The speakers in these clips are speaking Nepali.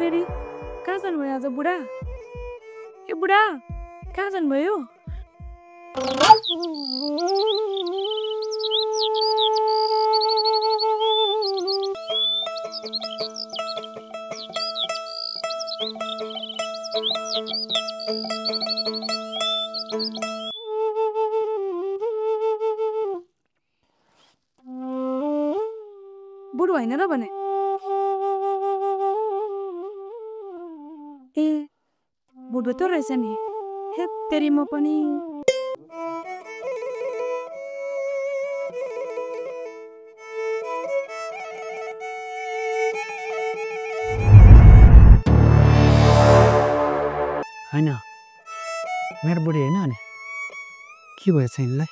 फेरि कहाँ जानुभयो आज बुढा? ए बुढा कहाँ जानुभयो? बुढो होइन र भने ए बुढो त रहेछ नि हे तेरी म पनि होइन मेरो बुढी होइन अनि के भएछ यिनलाई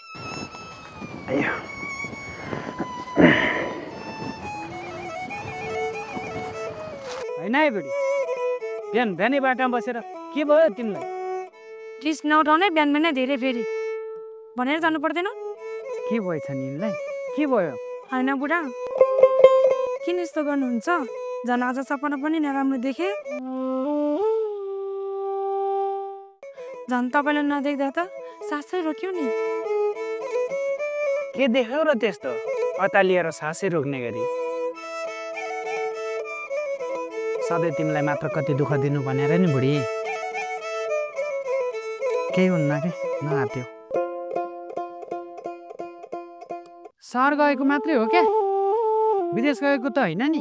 होइन है बुढी बिहान बिहानै बाटामा बसेर के भयो तिमीलाई रिस नउठाउने बिहान बिहानै धेरै फेरि भनेर जानु पर्दैन के भएछ नि यिनलाई के भयो होइन बुढा किन यस्तो गर्नुहुन्छ झन् आज सपना पनि नराम्रो देखेँ झन् तपाईँलाई नदेख्दा त सासै रोक्यो नि के देख्यौ र त्यस्तो अतालिएर सासै रोक्ने गरी सधैँ तिमीलाई मात्र कति दुःख दिनु भनेर नि बुढी केही हुन्न के नआत्यो सहर गएको मात्रै हो क्या विदेश गएको त होइन नि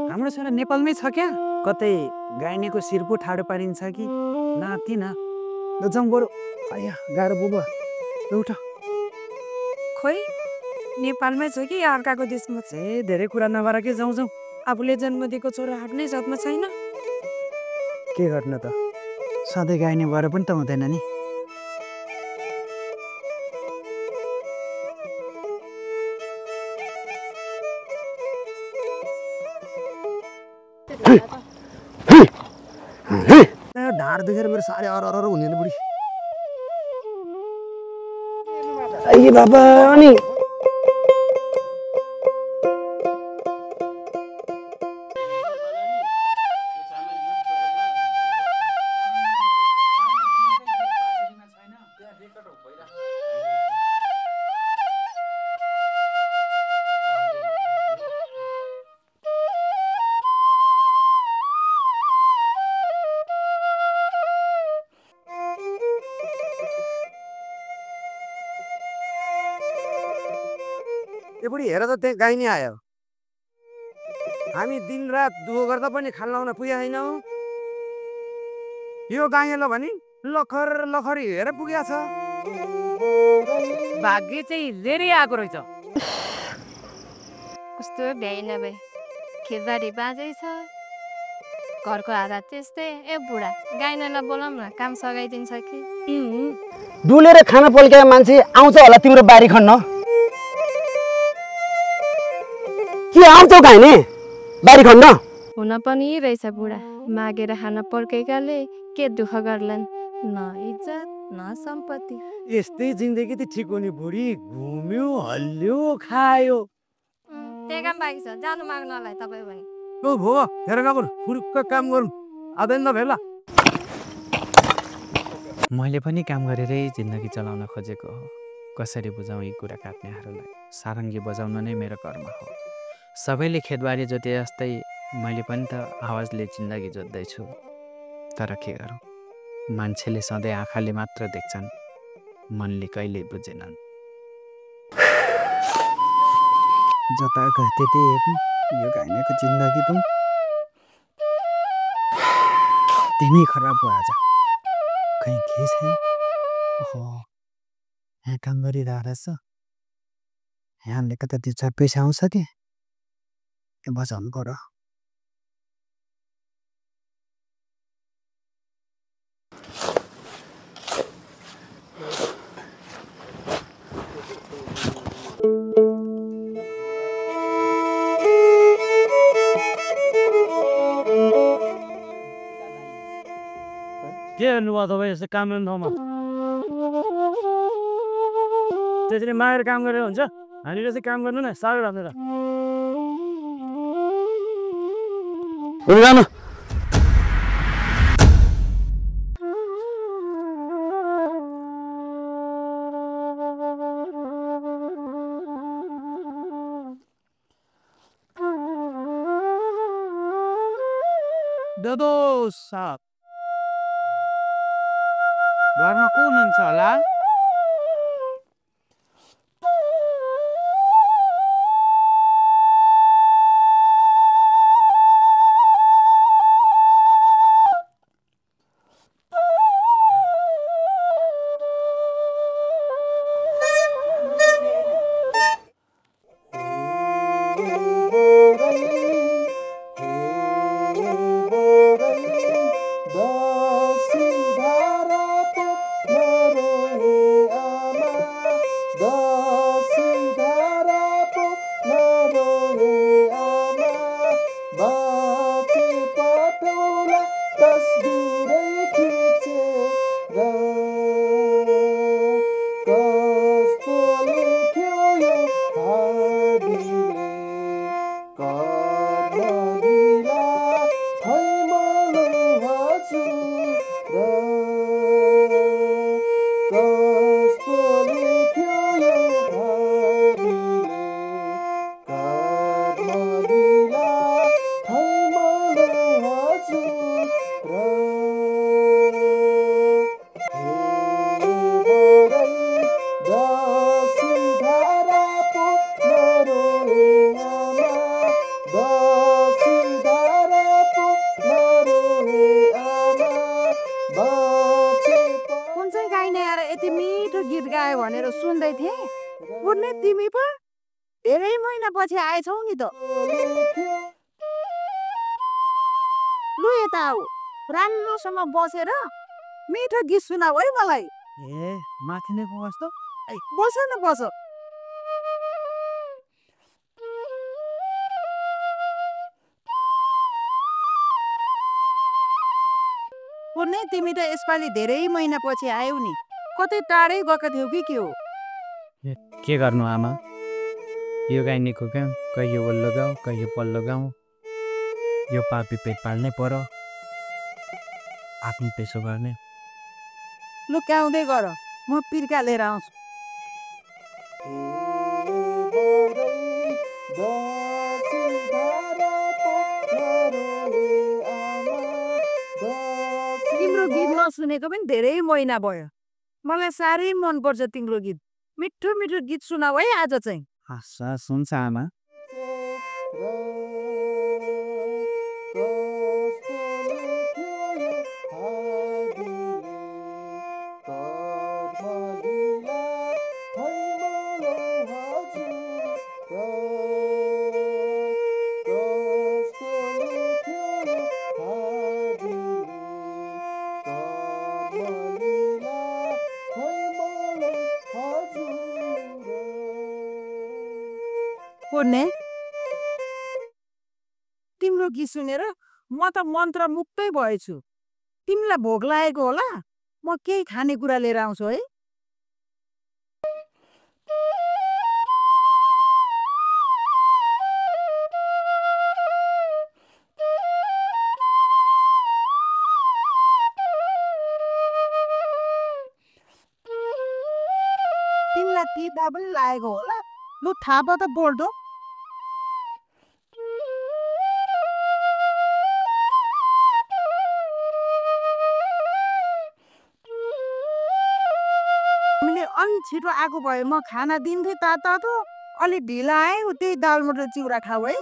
हाम्रो छोरा नेपालमै छ क्या कतै गाइनेको शिर पो ठाडो पारिन्छ कि नाति न जाउँ बरु आया गाह्रो बुबा उठ खोइ नेपालमै छ कि अर्काको देशमा छ ए धेरै कुरा नगर के जाउँ जाउँ आफूले जन्म दिएको छोरा हाट्नै जातमा छैन के गर्न त सधैँ गाइने भएर पनि त हुँदैन नि ढाड दुखेर मेरो साह्रै अर हुने बुढी ए बाबा अनि ए बुढी हेर त त्यहाँ गाई नै आयो हामी दिनरात दुःख गर्दा पनि खान लाउन पुगे छैनौँ यो गाईलाई भने लखर लखर हेर पुगेको छ भाग्य चाहिँ धेरै आएको रहेछ कस्तो भ्याइ नभए खेतबारी बाँझै छ घरको हालत त्यस्तै ए बुढा गाइनालाई बोलाउँ न काम सघाइदिन्छ कि डुलेर खाना पल्क्या मान्छे आउँछ होला तिम्रो बारी खन्न के आउँछौ गाइने बारी खन्न हुन पनि रहेछ बुढा मागेर खाना पर्केकाले के दुःख गर्लान् न इज्जत न सम्पत्ति यस्तै जिन्दगी त ठिक हो नि बुढी घुम्यो हल्ल्यो खायो त्यही काम बाँकी छ जानु माग्नलाई तपाईँ भने ओ भो हेर नगर फुरुक्क काम गरौँ आदैन नभेला मैले पनि काम गरेरै जिन्दगी चलाउन खोजेको हो कसरी बुझाउँ यी कुरा काट्नेहरूलाई सारङ्गी बजाउन नै मेरो कर्म हो सबैले खेतबारी जोते जस्तै मैले पनि त आवाजले जिन्दगी जोत्दैछु तर के गरौँ मान्छेले सधैँ आँखाले मात्र देख्छन् मनले कहिले बुझेनन् जता गए त्यतै यो गाइनेको जिन्दगी त तिमी खराब भयो आज कहीँ के छैन ओहो यहाँ काम गरिरहेको रहेछ यहाँले कता त्यो चार पैसा आउँछ कि बचाउनु पर्यो के गर्नुभयो तपाईँ यस्तो काम गर्ने ठाउँमा त्यसरी मागेर काम गरेर हुन्छ हामीले चाहिँ काम गर्नु न साह्रो राम्रो ददोस साहब घरमा को हुनुहुन्छ होला? सुन्दै थिएँ पुर्णे तिमी पो धेरै महिनापछि आएछौ नि त लु यता आऊ राम्रोसँग बसेर मिठो गीत सुनाऊ है मलाई ए माथि नै बस त बस न बस पुर्णे तिमी त यसपालि धेरै महिनापछि आयौ नि कतै टाढै गएको थियौ कि के हो के गर्नु आमा यो गाइनेको क्या कहियो वल्लो गाउँ कहियो पल्लो गाउँ यो पापी पेट पाल्नै पर्यो आफ्नो पेसो गर्ने लु क्याउँदै गर म पिर्का लिएर आउँछु तिम्रो गीत नसुनेको पनि धेरै महिना भयो मलाई साह्रै मनपर्छ तिम्रो गीत मिठो मिठो गीत सुनाऊ है आज चाहिँ हाँसा सुन्छ आमा पुर्णे तिम्रो गीत सुनेर म त मन्त्रमुग्धै भएछु तिमीलाई भोक लागेको होला म केही खानेकुरा लिएर आउँछु है तिमीलाई पिता पनि लागेको होला लु थाहा भयो त बोल्दो छिटो आएको भए म खाना दिन्थेँ तातो अलिक ढिला आयो त्यही दाल मटर चिउरा खाऊ है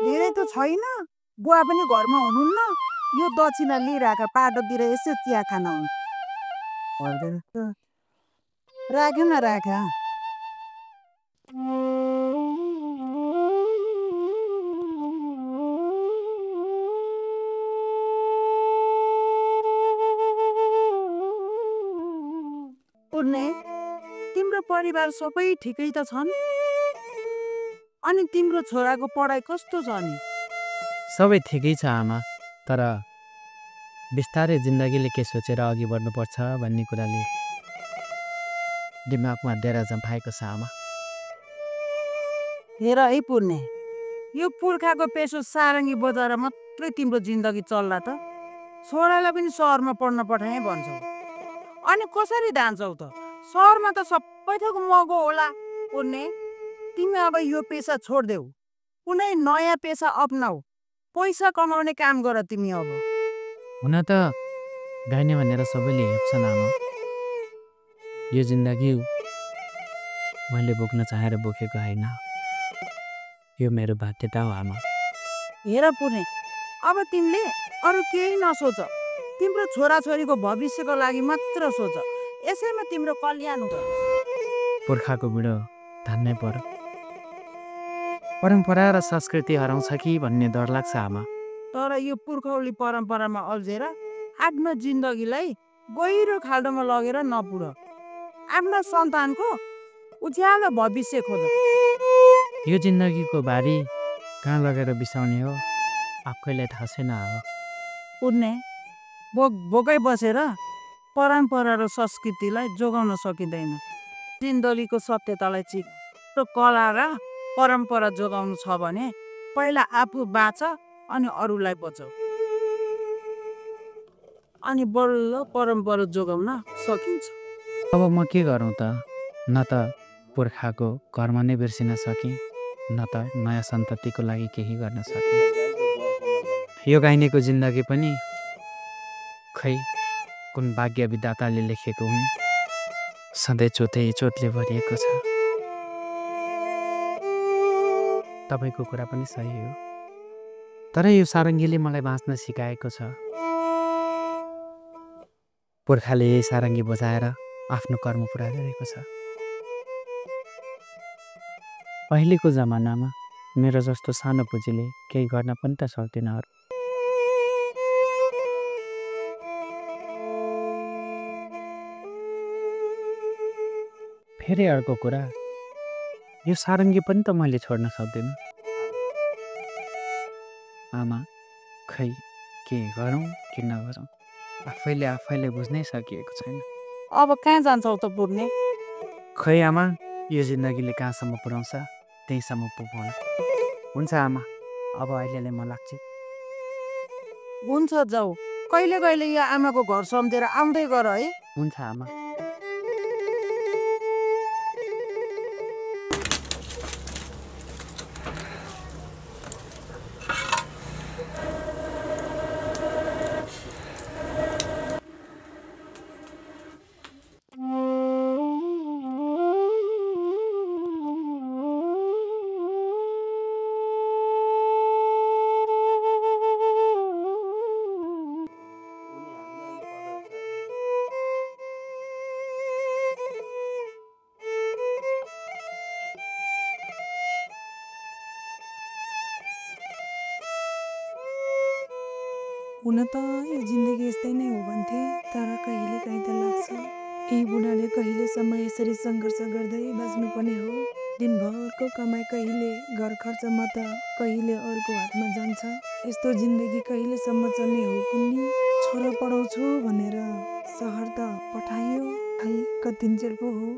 धेरै त छैन बुवा पनि घरमा हुनुहुन्न यो दक्षिणा लिइरहेको पाटोतिर यसो चिया खान हुनु राख्यो न राख तिम्रो परिवार सबै ठिकै त छन् अनि तिम्रो छोराको पढाइ कस्तो छ नि सबै ठिकै छ आमा तर बिस्तारै जिन्दगीले के सोचेर अघि बढ्नुपर्छ भन्ने कुराले दिमागमा डेरा जम्फाएको छ आमा हेर है पुर्णे यो पुर्खाको पेसो सारङ्गी बजाएर मात्रै तिम्रो जिन्दगी चल्ला त छोरालाई पनि सहरमा पढ्न पठाए भन्छौ अनि कसरी धान्छौ त? सहरमा त सबै थोक महँगो होला। पुण्य, तिमी अब यो पेसा छोड्देऊ, कुनै नयाँ पेसा अपनाऊ, पैसा कमाउने काम गर तिमी अब। हुन त गाइने भनेर सबैले हेप्छन् आमा। यो जिन्दगी मैले बोक्न चाहेर बोकेको होइन, यो मेरो बाध्यता हो आमा। हेर पुण्य, अब तिमीले अरू केही नसोच, तिम्रो छोराछोरीको भविष्यको लागि मात्र सोच। यसैमा तिम्रो कल्याण हुन्छ। पुर्खाको बुढो धान्नै पर्यो। परम्परा र संस्कृति हराउँछ कि भन्ने डर लाग्छ आमा। तर यो पुर्खौली परम्परामा अल्झेर आफ्नो जिन्दगीलाई गहिरो खाल्डोमा लगेर नपुर। आफ्ना सन्तानको उज्यालो भविष्य खोज। यो जिन्दगीको बारी कहाँ लगेर बिसाउने हो आफैलाई थाहा छैन आमा। पुण्य, बोकै बसेर परम्परा र संस्कृतिलाई जोगाउन सकिँदैन। जिन्दगीको सत्यतालाई चिक र कला र परम्परा जोगाउनु छ भने पहिला आफू बाँच अनि अरूलाई बचाऊ, अनि बल्ल परम्परा जोगाउन सकिन्छ। अब म के गरौँ त? न त पुर्खाको कर्म नै बिर्सिन सकेँ, न त नयाँ सन्ततिको लागि केही गर्न सकेँ। यो गाइनेको जिन्दगी पनि खै कुन भाग्य विधाताले लेखेको हुन्, सधैँ चोटले भरिएको छ। तपाईँको कुरा पनि सही हो, तर यो सारङ्गीले मलाई बाँच्न सिकाएको छ। पुर्खाले यही सारङ्गी बजाएर आफ्नो कर्म पुरा गरेको छ। अहिलेको जमानामा मेरो जस्तो सानो पुँजीले केही गर्न पनि त सक्दैन अरू। फेरि अर्को कुरा, यो सारङ्गी पनि त मैले छोड्न सक्दिनँ। आमा, खै के गरौँ के नगरौँ आफैले बुझ्नै सकिएको छैन। अब कहाँ जान्छौ त पुग्ने? खै आमा, यो जिन्दगीले कहाँसम्म पुर्याउँछ त्यहीँसम्म पुग्नु। हुन्छ आमा, अब अहिलेलाई म लाग्छु। हुन्छ, जाऊ। कहिले कहिले यो आमाको घर सम्झेर आउँदै गर है। हुन्छ आमा। हुन त यो जिन्दगी यस्तै नै हो भन्थे, तर कहिले काहीँ त लाग्छ यही बुढाले कहिलेसम्म यसरी सङ्घर्ष गर्दै बाँच्नुपर्ने हो। दिनभरको कमाइ कहिले घर खर्चमा त कहिले अरूको हातमा जान्छ। यस्तो जिन्दगी कहिलेसम्म चल्ने हो कुन्नी? छोरा पढाउँछु भनेर सहर त पठाइयो, खै कतिन्जेल पो हो।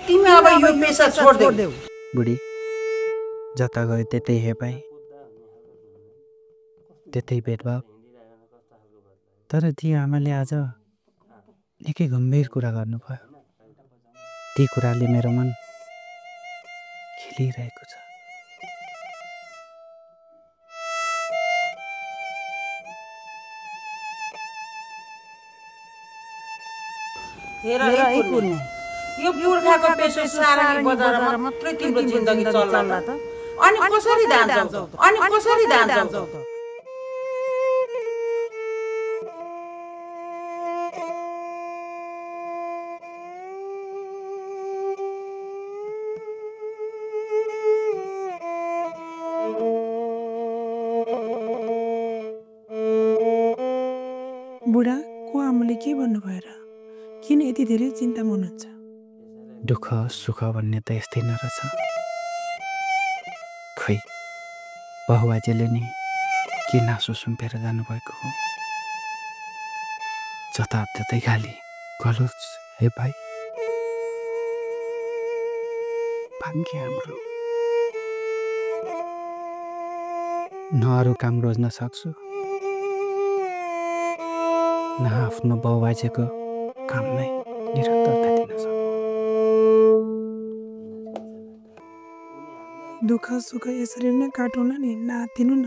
तिमी अब यो पेसा छोड्देऊ। बुढी, जता गयो त्यतै हेपाई, त्यतै भेदभाव। तर ती आमाले आज निकै गम्भीर कुरा गर्नुभयो। ती कुराले मेरो मन खिलिरहेको छ। हेर है पुण्य, यो पुर्खाको पेसो सारङ्गी बजाएर मात्रै तिम्रो जिन्दगी चल्ला त अनि कसरी धान्छौ त बुढा को आमाले के भन्नुभयो र किन यति धेरै चिन्तामा हुनुहुन्छ दुःख सुख भन्ने त यस्तै न रहेछ खै बहुबाजेले नि के नासो सुम्पेर जानुभएको हो जताततै गाली गलोस् हे भाइ भाग्य हाम्रो न अरू काम रोज्न सक्छु न आफ्नो बाउबाजेको काम नै निरन्तरता दिन सक्छु दुःख सुख यसरी नै काटौँला नि नातिनु न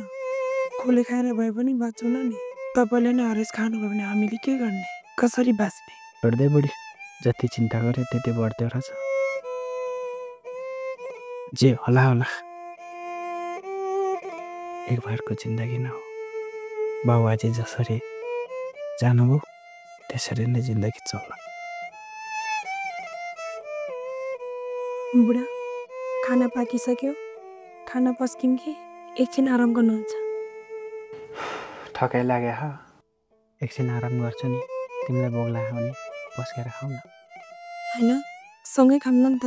खोले खाएर भए पनि बाँचौँला नि तपाईँले नै हरेस खानुभयो भने हामीले के गर्ने कसरी बाँच्ने बढ्दै बढी जति चिन्ता गरे त्यति बढ्दो रहेछ जे होला होला एक भरको जिन्दगी न हो बाबुआजी जसरी जानुभयो त्यसरी नै जिन्दगी चल्ला बुढा खाना पाकिसक्यो खाना पस्किम कि एकछिन आराम गर्नुहुन्छ ठकै लाग्यो ह एकछिन आराम गर्छु नि तिमीलाई भोक लाग्यो भने पस्केर खाऊ न होइन सँगै खाऊँ न त